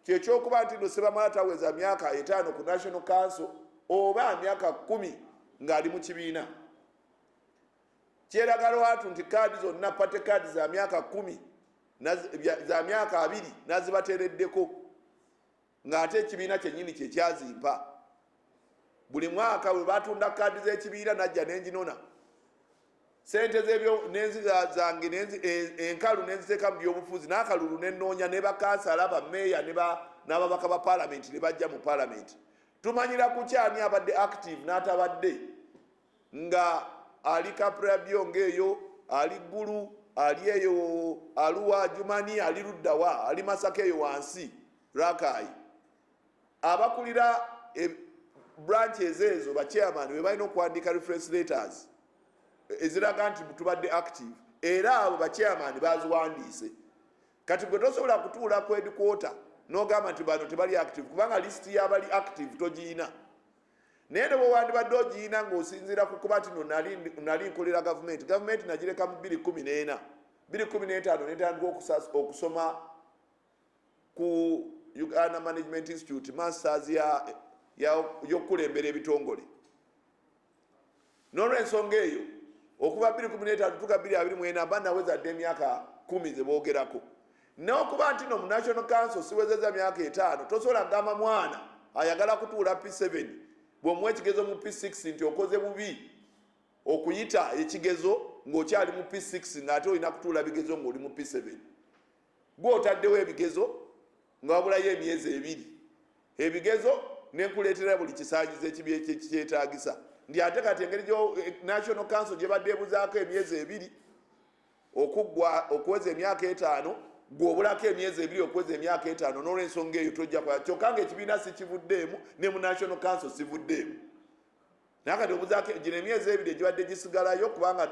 Kyekyokuba nti no Sebamala taweza myaka 5 ku National Council oba myaka 10 ng'ali mu kibiina. Kyeraga lwatu nti kaadi zonna, party card za myaka 10, za myaka 20 nazibateereddeko, ng'ate ekibiina kyennyini kyekyazimpa. Buli mwaka bwe batunda kaadi z'ekibiina, najja nenginona sente zebyo nenzi zange enkalu nenziteeka mu byobufuzi n'akalulu, nenoonya ne bakansala, bameeya n'ababaka ba palamenti ne bajja mu palamenti. Tumanyira ku kyani abadde active n'atabadde, nga ali Kapurabyonga eyo, ali Ggulu, ali eyo Aluwa Jumani, ali luddawa, ali Masaka eyo wansi Rakayi. Abakulira branches ezo, bachairman, be balina okuwandiika reference letters eziraga nti tubadde active, era abo bachairman baziwandiise. Kati gwe tosobola kutuula ku headquarter n'ogamba nti bano tebali active, kubanga lisiti y'abali active togiina. Naye ne bwewandibadde ogiina, ng'osinziira ku kuba nti no nali nkolera gavumenti, gavumenti nagireka mu 2014, 2015 netandika okusoma ku Uganda Management Institute, masters y'okukulembera ebitongole. N'olwensonga eyo, okuva 2015 tuka 2024 mba naweza dde emyaka 10 ze boogerako. N'okuba nti no mu National Council siwezeza myaka 5, tosobola kugamba mwana ayagala kutuula P7, bw'omuwa ekigezo mu P6, nti okoze bubi okuyita ekigezo ng'okyali mu P6, ng'ate olina kutuula bigezo ng'oli mu P7. Gwe otaddewo ebigezo nga wabulayo emyezi 2 ebigezo, nenkuleetera buli kisanyizo ekibi ekikyetaagisa, nti ate kati engeri National Council gyebadde ebuzaako emyezi 2 okuggwa okuweza emyaka 5, gwe obulako emyezi 2 okuweza emyaka 5. N'olwensonga eyo tojja kwa, kyokka nga ekibiina sikivuddeemu, ne mu National Council sivuddeemu. Naye kati obuzaako gino emyezi 2 egibadde gisigalayo, kubanga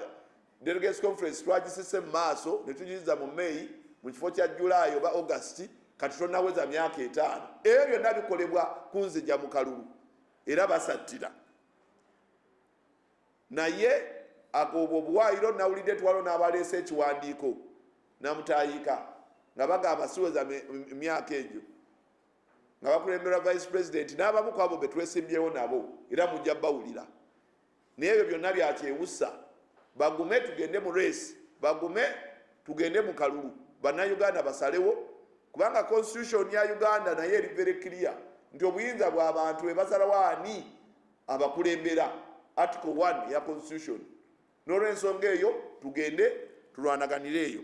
delegates conference twagisise mu maaso ne tugiyiza mu May mu kifo kya July oba August. Kati tonaweza myaka 5. Ebyo byonna bikolebwa kunzija mu kalulu, era basattira. Naye obwo obuwaayiro nawulidde twalo n'abaleese ekiwandiiko namutayiika nga bagamba siweza myaka egyo, nga bakulemberwa vice president n'abamu ku abo be twesimbyewo nabo, era mujja bawulira. Naye ebyo byonna byakyewusa. Bagume tugende mu race, bagume tugende mu kalulu, Bannayuganda basalewo, kubanga constitution ya Uganda naye eri very clear nti obuyinza bw'abantu bwe basalawo ani abakulembera, article 1 ya constitution. N'olwensonga eyo, tugende tulwanaganire eyo.